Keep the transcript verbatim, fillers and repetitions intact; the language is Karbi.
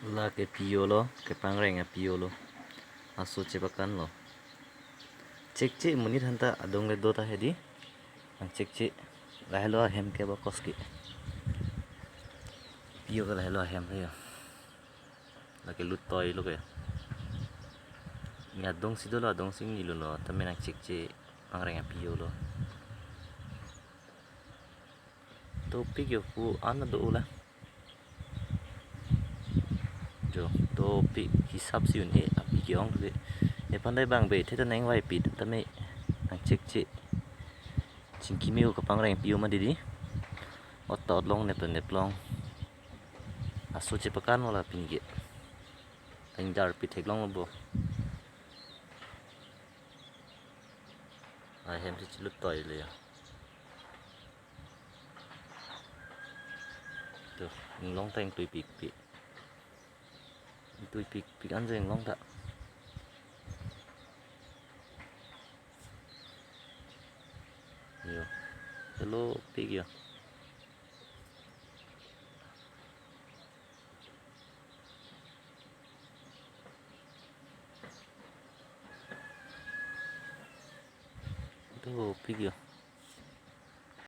Lake pio lo, kepangreng apio lo. Aso chepakan lo. Chekche monit aphanta adung le do ta hedi. Nangchekche. Lahelo ahem ke bakos ke. Pio ke lahelo ahem ke ya. Lake lut toi lo ke. Ni adung si dolo, adung si ni lo lo. Tame nangchekche pangreng apio lo. Dopik yo, ko-an do la. Jo, dopik hisap si un-e api ke-ong ke. Nephan dai bang be, theta nangvai pit, tame nangchekche. Chingki me-o kepangreng apio ma didi. Ot ta ot long, nep ta nep long. Aso chepakan wala pini ke. Tang jar pithek long lo bo. Ahem si chilut toi le ya. To, inglong ta ingtui pikpik. Ingtui pikpik anjo inglong ta. Yo. Hello, pik yo. Dopik yo.